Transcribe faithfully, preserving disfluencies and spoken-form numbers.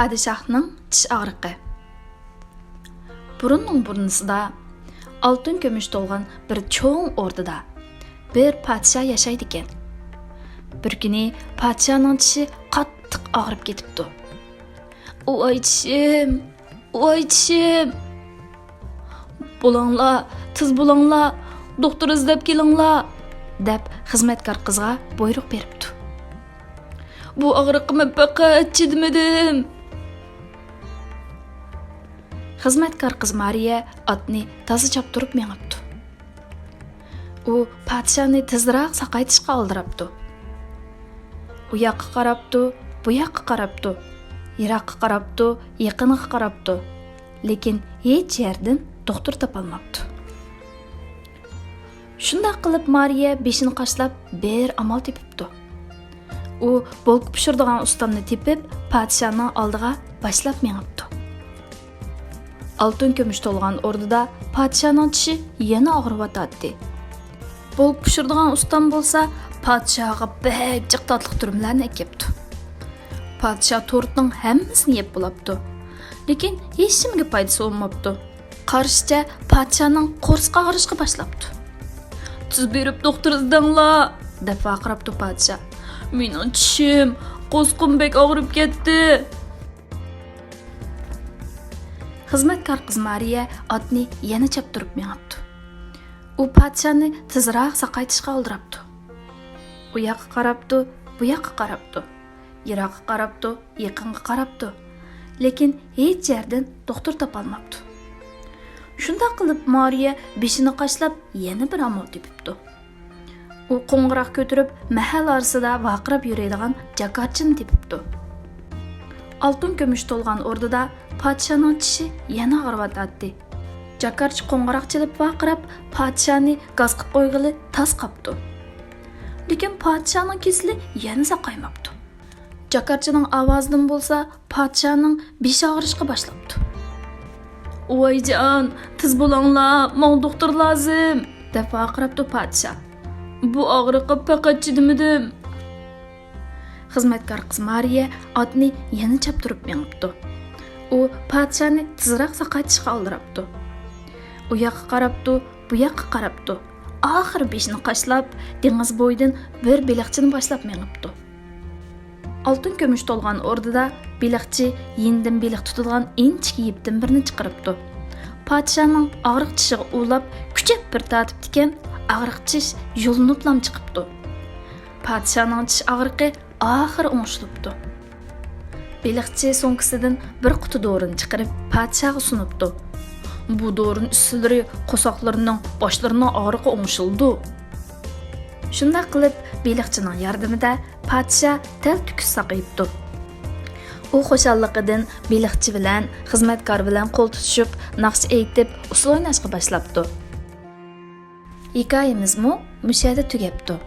پادىشاھنىڭ چىش ئاغرىقى. بۇرۇننىڭ بۇرۇنىسىدا، ئالتۇن كۈمۈش تولغان بىر چوڭ ئوردىدا بىر پادىشاھ ياشايدىكەن. بىر كۈنى پادىشاھنىڭ چىشى قاتتىق ئاغرىپ كېتىپتۇ. «ۋاي چىشىم، ۋاي چىشىم! بولاڭلار، تېز بولاڭلار، دوختۇر ئىزدەپ كېلىڭلار!» دەپ خىزمەتكار قىزغا بۇيرۇق بېرىپتۇ. «بۇ ئاغرىققا مەن پەقەت چىدىمىدىم.» خىزمەتكار قىز مارىيە ئاتنى تازا چاپتۇرۇپ مېڭىپتۇ. ئۇ پادىشاھنى تېزراق ساقايتىشقا ئالدىراپتۇ. ئۇ ياققا قاراپتۇ، بۇ ياققا قاراپتۇ، يىراققا قاراپتۇ، يېقىنغا قاراپتۇ. لېكىن ھېچ يەردىن دوختۇر تاپالماپتۇ. شۇنداق قىلىپ مارىيە بېشىنى قاشلاپ بىر ئامال تېپىپتۇ. ئۇ بولكا پىشۇرىدىغان ئۇستامنى تېپىپ، پادىشاھنىڭ ئالدىغا باشلاپ مېڭىپتۇ. ئالتۇن كۈمۈش تولغان ئوردىدا پادىشاھنىڭ چىشى يەنە ئاغرىۋاتاتتى. بولكا پىشۇرىدىغان ئۇستام بولسا پادىشاھقا بەك جىق تاتلىق تۈرۈملەرنى ئەكەپتۇ. پادىشاھ تورتنىڭ ھەممىسىنى يەپ بولاپتۇ. لېكىن ھېچنېمىگە پايدىسى بولماپتۇ. قارىشىچە، پادىشاھنىڭ قورسىقى ئاغرىشقا باشلاپتۇ. «تېز بېرىپ دوختۇر ئىزدەڭلار!» دەپ ۋارقىراپتۇ پادىشاھ. «مېنىڭ چىشىم، قورسىقىم بەك ئاغرىپ كەتتى.» خىزمەتكار قىز مارىيە ئاتنى يەنە چاپتۇرۇپ مېڭىپتۇ. ئۇ پادىشاھنى تېزراق ساقايتىشقا ئالدىراپتۇ. ئۇ ياققا قاراپتۇ، بۇ ياققا قاراپتۇ، يىراققا قاراپتۇ، يېقىنغا قاراپتۇ. لېكىن ھېچ يەردىن دوختۇر تاپالماپتۇ. شۇنداق قىلىپ مارىيە بېشىنى قاشلاپ يەنە بىر ئامال تېپىپتۇ. ئۇ قوڭغۇراق كۆتۈرۈپ، مەھەللە ئارىسىدا ۋارقىراپ يۈرىدىغان جاكارچىنى تېپىپتۇ. ئالتۇن كۈمۈش تولغان ئوردىدا پادىشاھنىڭ چىشى يەنە ئاغرىۋاتاتتى. جاكارچى قوڭغۇراق چېلىپ ۋارقىراپ، پادىشاھنى گاس قىپ قويغىلى تاس قاپتۇ. لېكىن پادىشاھنىڭ كېسىلى يەنە ساقايماپتۇ. جاكارچىنىڭ ئاۋازىدىن بولسا پادىشاھنىڭ بېشى ئاغرىشقا باشلاپتۇ. «ۋايجان، تېز بولاڭلار، ماڭا دوختۇر لازىم!» دەپ ۋارقىراپتۇ پادىشاھ. «بۇ ئاغرىققا پەقەت چىدىمىدىم.» خىزمەتكار قىز مارىيە ئاتنى يەنە چاپتۇرۇپ مېڭىپتۇ. ئۇ پادىشاھنى تېزراق ساقايتىشقا ئالدىراپتۇ. ئۇ ياققا قاراپتۇ، بۇ ياققا قاراپتۇ. ئاخىرى بېشىنى قاشلاپ، دېڭىز بويىدىن بىر بېلىقچىنى باشلاپ مېڭىپتۇ. ئالتۇن كۈمۈش تولغان ئوردىدا بېلىقچى يېنىدىن بېلىق تۇتىدىغان ئىنچىكە يىپتىن بىرنى چىقىرىپتۇ. پادىشاھنىڭ ئاغرىق چىشىغا ئۇلاپ، كۈچەپ بىر تارتىپتىكەن، ئاغرىق چىش يۇلۇنۇپلام چىقىپتۇ. پادىشاھنىڭ چىش ئاغرىقى ئاخىرى ئوڭشىلىپتۇ. بېلىقچى سومكىسىدىن بىر قۇتا دورىنى چىقىرىپ، پادىشاھقا سۇنۇپتۇ. «بۇ دورىنى ئىچسىلىرى قورساقلىرىنىڭ، باشلىرىنىڭ ئاغرىقى ئوڭشىلىدۇ.» شۇنداق قىلىپ، بېلىقچىنىڭ ياردىمىدە پادىشاھ تەلتۆكۈس ساقىيىپتۇ. ئۇ خۇشاللىقىدىن بېلىقچى بىلەن، خىزمەتكار بىلەن قول تۇتۇشۇپ، ناخشا ئېيتىپ، ئۇسسۇل ئويناشقا باشلاپتۇ. ھېكايىمىزمۇ مۇشۇ يەردە تۈگەپتۇ.